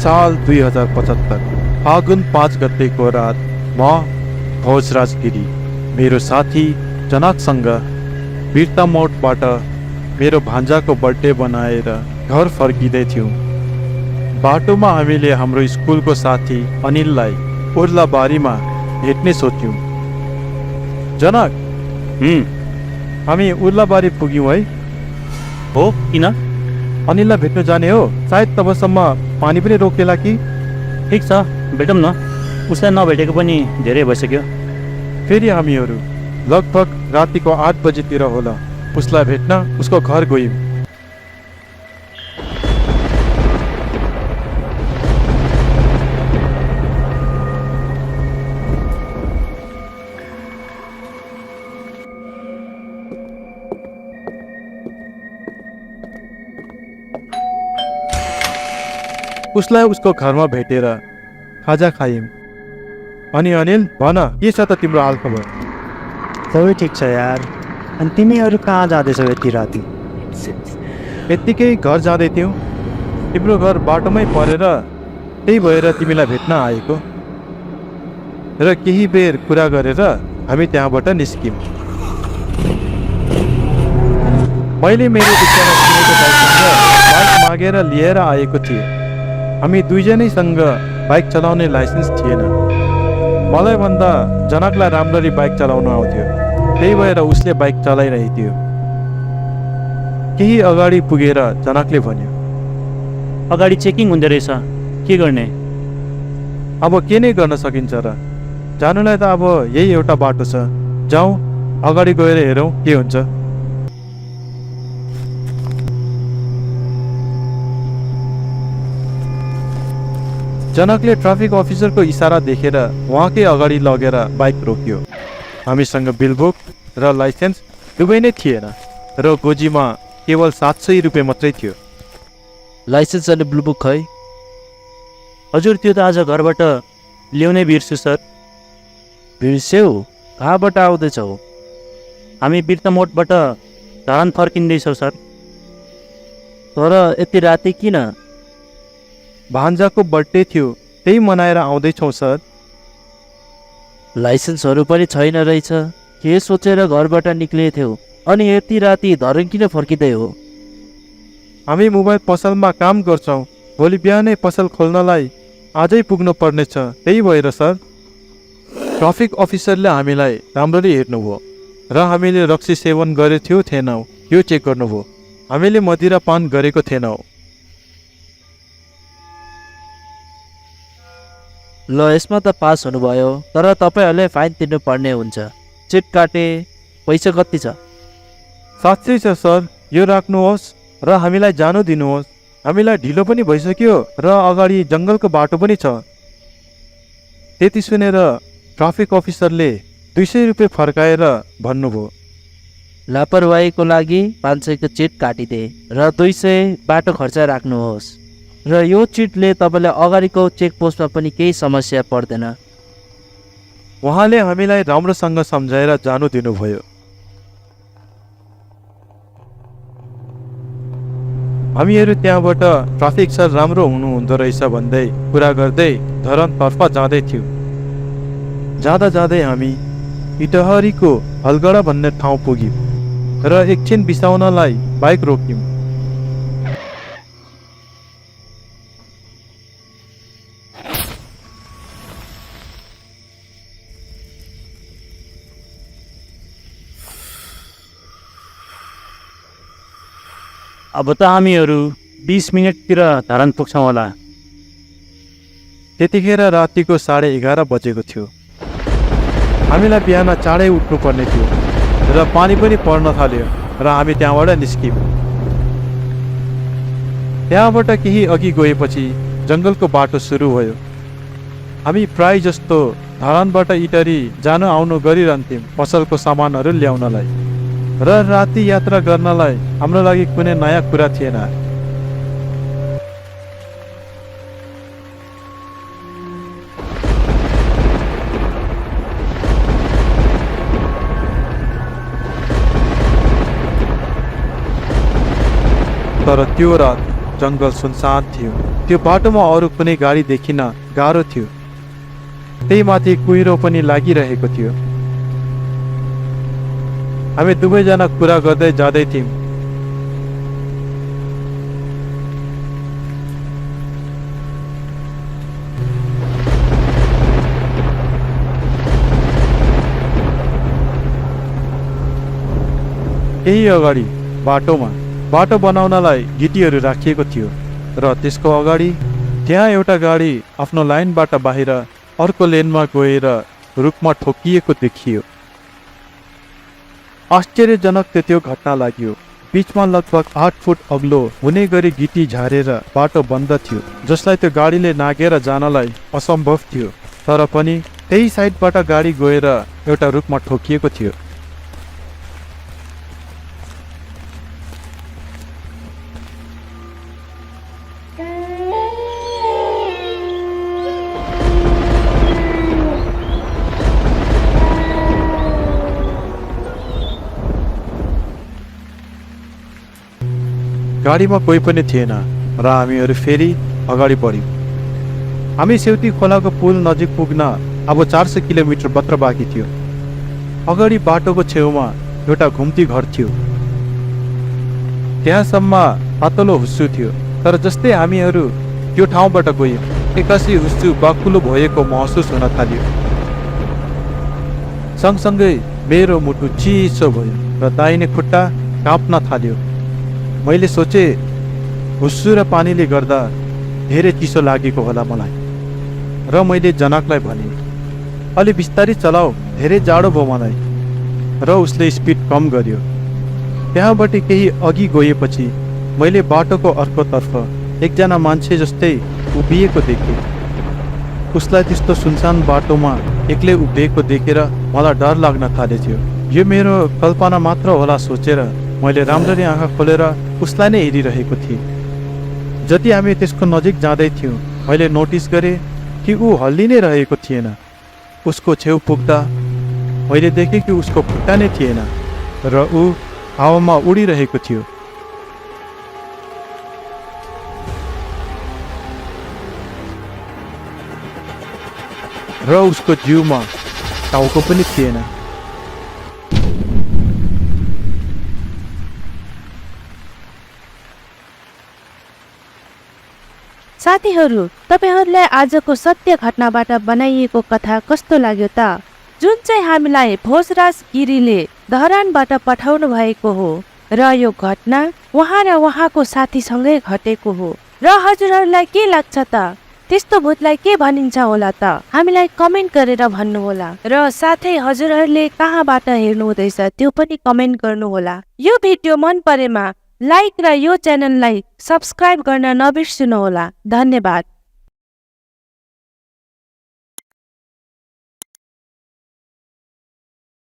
साल 2075 फागुन 5 गतेको रात म भोजराज गिरी मेरो साथी जनकसँग वीरता मोडबाट मेरो भान्जाको बर्थडे बनाएर घर फर्किँदै थियौँ। बाटोमा हामीले हाम्रो स्कुलको साथी अनिललाई ओर्लाबारीमा भेट्ने सोच्यौँ। जनक, हामी उर्लाबारी पुग्यौँ है। हो, किन? अनिललाई भेट्न जाने हो। सायद तबसम्म पानी पनि रोकेला कि। ठिक छ, भेटौँ न। उसलाई नभेटेको पनि धेरै भइसक्यो। फेरि हामीहरू लगभग रातिको 8 बजेतिर होला उसलाई भेट्न उसको घर गयौँ। उसलाई उसको घरमा भेटेर खाजा खायौँ। अनि अनिल, भन के छ त तिम्रो हालखबर? सबै ठिक छ यार। अनि तिमीहरू कहाँ जाँदैछौ यति राति? यत्तिकै घर जाँदै थियौँ। तिम्रो घर बाटोमै परेर त्यही भएर तिमीलाई भेट्न आएको। र केही बेर कुरा गरेर हामी त्यहाँबाट निस्क्यौँ। मैले मेरो बिचमा किनेको बाइक मागेर लिएर आएको थिएँ। हामी दुईजनैसँग बाइक चलाउने लाइसेन्स थिएन। मलाई भन्दा जनकलाई राम्ररी बाइक चलाउन आउँथ्यो, त्यही भएर उसले बाइक चलाइरहेको थियो। केही अगाडि पुगेर जनकले भन्यो, अगाडि चेकिङ हुँदो रहेछ, के गर्ने? अब के नै गर्न सकिन्छ र? जानुलाई त अब यही एउटा बाटो छ। जाउँ, अगाडि गएर हेरौँ के हुन्छ। जनकले ट्राफिक अफिसरको इसारा देखेर उहाँकै अगाडि लगेर बाइक रोक्यो। हामीसँग बिलबुक र लाइसेन्स दुवै नै थिएन र गोजीमा केवल 700 रुपियाँ मात्रै थियो। लाइसेन्स अनि ब्लुबुक खै? हजुर, त्यो त आज घरबाट ल्याउनै बिर्छु सर। बिर्स्यौ? कहाँबाट आउँदैछौ? हामी वीरता मोडबाट धरान फर्किँदैछौँ सर। तर यति राति किन? भान्जाको बर्थडे थियो, त्यही मनाएर आउँदैछौँ सर। लाइसेन्सहरू पनि छैन रहेछ। के सोचेर घरबाट निक्लेथ्यौ? अनि यति राति धरान किन फर्किँदै हो? हामी मोबाइल पसलमा काम गर्छौँ। भोलि बिहानै पसल खोल्नलाई आजै पुग्नु पर्नेछ, त्यही भएर सर। ट्राफिक अफिसरले हामीलाई राम्ररी हेर्नुभयो र हामीले रक्सी सेवन गरेथ्यौँ थिएनौँ यो चेक गर्नुभयो। हामीले मदिरा पान गरेको थिएनौँ। ल, यसमा त पास हुनुभयो, तर तपाईँहरूले फाइन तिर्नुपर्ने हुन्छ। चिट काटे। पैसा कति छ? 700 छ सर, यो राख्नुहोस् र हामीलाई जानु दिनुहोस्। हामीलाई ढिलो पनि भइसक्यो र अगाडि जङ्गलको बाटो पनि छ। त्यति सुनेर ट्राफिक अफिसरले 200 रुपियाँ फर्काएर भन्नुभयो, लापरवाहीको लागि 500 को चिट काटिदे र 200 बाटो खर्च राख्नुहोस्। र यो चिटले तपाईँलाई अगाडिको चेकपोस्टमा पनि केही समस्या पर्दैन। उहाँले हामीलाई राम्रोसँग सम्झाएर जानु दिनुभयो। हामीहरू त्यहाँबाट ट्राफिक सर राम्रो हुनुहुँदो रहेछ भन्दै कुरा गर्दै धरानतर्फ जाँदै थियौँ। जाँदा जाँदै हामी इटहरीको हलगडा भन्ने ठाउँ पुग्यौँ र एकछिन बिसाउनलाई बाइक रोक्यौँ। अब त हामीहरू 20 मिनटतिर धरान पुग्छौँ होला। त्यतिखेर रातिको 11:30 बजेको थियो। हामीलाई बिहान चाँडै उठ्नुपर्ने थियो र पानी पनि पर्न थाल्यो र हामी त्यहाँबाट निस्क्यौँ। त्यहाँबाट केही अघि गएपछि जङ्गलको बाटो सुरु भयो। हामी प्राय जस्तो धरानबाट इटहरी जान आउनु गरिरहन्थ्यौँ पसलको सामानहरू ल्याउनलाई र राति यात्रा गर्नलाई हाम्रो लागि कुनै नयाँ कुरा थिएन। तर त्यो रात जङ्गल सुनसान थियो। त्यो बाटोमा अरू कुनै गाडी देखिन गाह्रो थियो। त्यही माथि कुहिरो पनि लागिरहेको थियो। हामी दुवैजना कुरा गर्दै जाँदै थियौँ। केही अगाडि बाटो बनाउनलाई गिटीहरू राखिएको थियो र त्यसको अगाडि त्यहाँ एउटा गाडी आफ्नो लाइनबाट बाहिर अर्को लेनमा गएर रुखमा ठोकिएको देखियो। आश्चर्यजनक त्यो घटना लाग्यो। बीचमा लगभग 8 फुट अग्लो हुने गरी गिटी झारेर बाटो बन्द थियो, जसलाई त्यो गाडीले नागेर जानलाई असम्भव थियो। तर पनि त्यही साइडबाट गाडी गएर एउटा रुखमा ठोकिएको थियो। गाडीमा कोही पनि थिएन र हामीहरू फेरि अगाडि बढ्यौँ। हामी सेउती खोलाको पुल नजिक पुग्न अब 400 किलोमिटर मात्र बाँकी थियो। अगाडि बाटोको छेउमा एउटा घुम्ती घर थियो। त्यहाँसम्म पातलो हुस्सु थियो, तर जस्तै हामीहरू त्यो ठाउँबाट गयौँ एक्कासी हुस्सु बाक्लो भएको महसुस हुन थाल्यो। सँगसँगै मेरो मुटु चिसो भयो र दाहिने खुट्टा काँप्न थाल्यो। मैले सोचे हुस्सु र पानीले गर्दा धेरै चिसो लागेको होला मलाई, र मैले जनकलाई भने अलि बिस्तारै चलाऊ, धेरै जाडो भयो मलाई। र उसले स्पिड कम गर्यो। त्यहाँबाट केही अघि गएपछि मैले बाटोको अर्कोतर्फ एकजना मान्छे जस्तै उभिएको देखेँ। उसलाई त्यस्तो सुनसान बाटोमा एक्लै उभिएको देखेर मलाई डर लाग्न थालेथ्यो। यो मेरो कल्पना मात्र होला सोचेर मैले राम्ररी आँखा खोलेर उसलाई नै हेरिरहेको थिएँ। जति हामी त्यसको नजिक जाँदै थियौँ मैले नोटिस गरेँ कि ऊ हल्ली नै रहेको थिएन। उसको छेउ पुग्दा मैले देखेँ कि उसको खुट्टा नै थिएन र ऊ हावामा उडिरहेको थियो। र उसको जिउमा टाउको पनि थिएन। साथीहरू, तपाईहरूलाई आजको सत्य घटनाबाट बनाइएको कथा कस्तो लाग्यो त? जुन चाहिँ हामीलाई भोजराज गिरीले धरानबाट पठाउनु भएको हो र यो घटना उहाँ र उहाँको साथीसँगै घटेको हो। र हजुरहरूलाई के लाग्छ त? त्यस्तो भूतलाई के भनिन्छ होला त? हामीलाई कमेन्ट गरेर भन्नुहोला। र साथै हजुरहरूले कहाँबाट हेर्नु हुँदैछ त्यो पनि कमेन्ट गर्नुहोला। यो भिडियो मन परेमा लाइक र यो च्यानललाई सब्स्क्राइब गर्न नबिर्सनुहोला। धन्यवाद।